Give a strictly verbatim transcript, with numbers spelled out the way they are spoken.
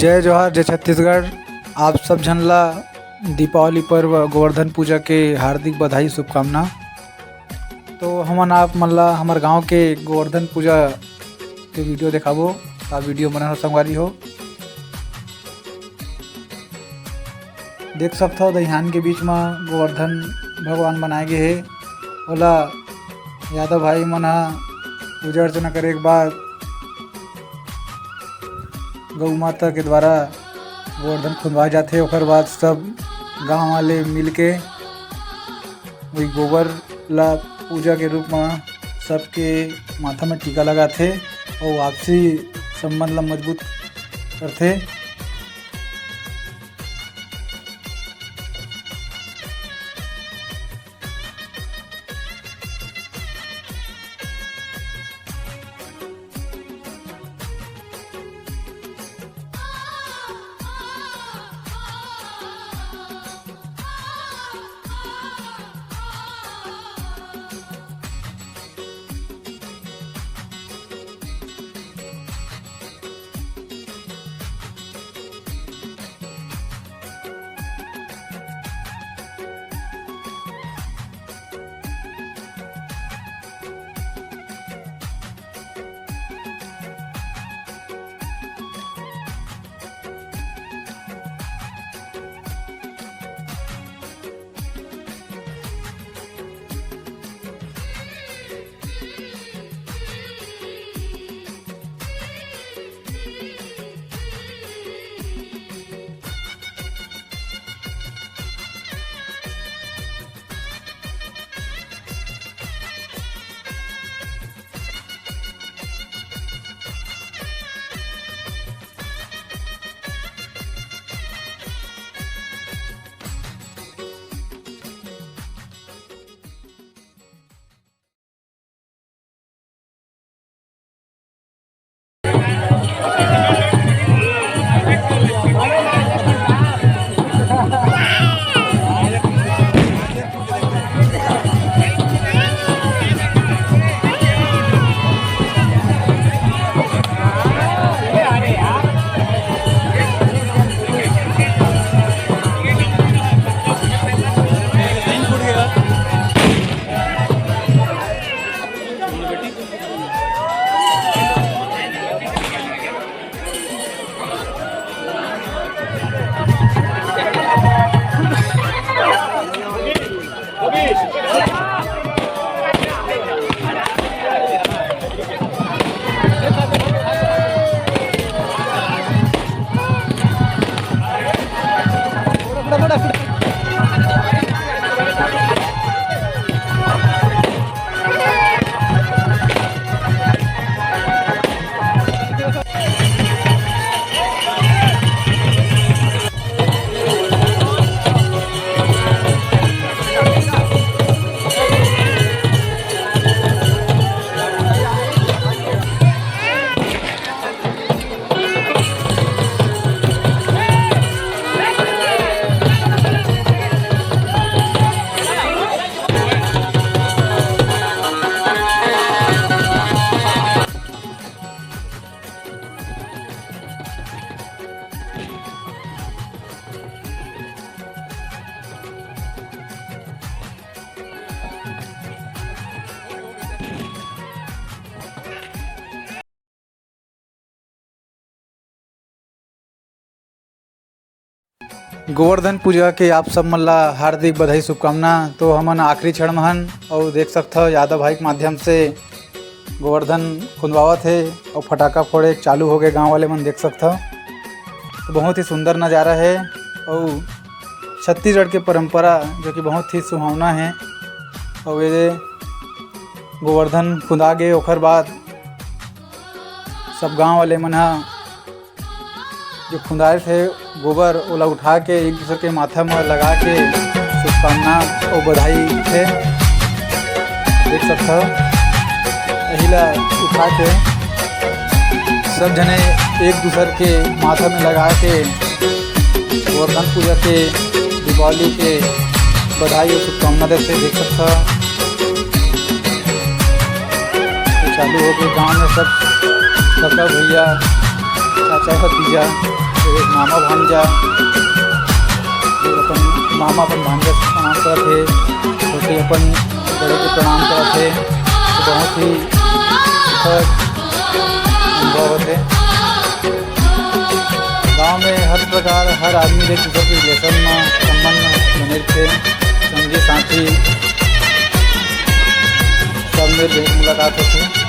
जय जोहार, जय छत्तीसगढ़। आप सब झन ला दीपावली पर्व, गोवर्धन पूजा के हार्दिक बधाई, शुभकामना। तो हमन आप मन ला हमर गांव के गोवर्धन पूजा के video देखाबो। आप video बना रहो संगवारी हो। देख सकथव, दइहान के बीच म गोवर्धन भगवान बनाए गे हे। ओला यादव भाई मन ह पूजा अर्चना करे के बाद गौ माता के द्वारा गोवर्धन खुंदवाए जाथे। ओकर बाद सब गांव वाले मिलके वही गोबर ला पूजा के रूप म सबके माथा में टीका लगाथे अउ आपसी संबंध ला मजबूत करथे। गोवर्धन पूजा के आप सब मन ला हार्दिक बधाई, शुभकामना। तो हमन आखिरी क्षण म हन, अउ देख सकथव यादव भाई के माध्यम से गोवर्धन खुंदवावत हे अउ फटाका फोड़े चालू हो गए गांव वाले मन, देख सकथव। तो बहुत ही सुंदर नज़ारा है अउ छत्तीसगढ़ के परंपरा जो कि बहुत ही सुहावना है। अउ ये गोवर्धन खुंदा गे, ओकर बाद सब गांव वाले मन ह जो खुंदाए थे गोबर, ओला उठा के एक दूसर के माथा म लगा के शुभकामना अउ बधाई थे। देख सकथव, एही ला उठा के सब जने एक दूसर के माथा में लगा के गोवर्धन पूजा के, दीपावली के बधाई अउ शुभकामना देथे। देख सकथव, तो चालू हो गए गांव में सब काका भैया, चाचा भतीजा तो एक मामा भांजा, जो अपन मामा अपन भांजा से प्रणाम करत हे, छोटे अपन बड़े के प्रणाम करत हे। तो बहुत ही सुखद अनुभव होथे। गांव में हर प्रकार, हर आदमी ले दूसर के रिलेशन में संबंध बने रहिथे। संगी साथी सब में भेंट मुलाकात होथे।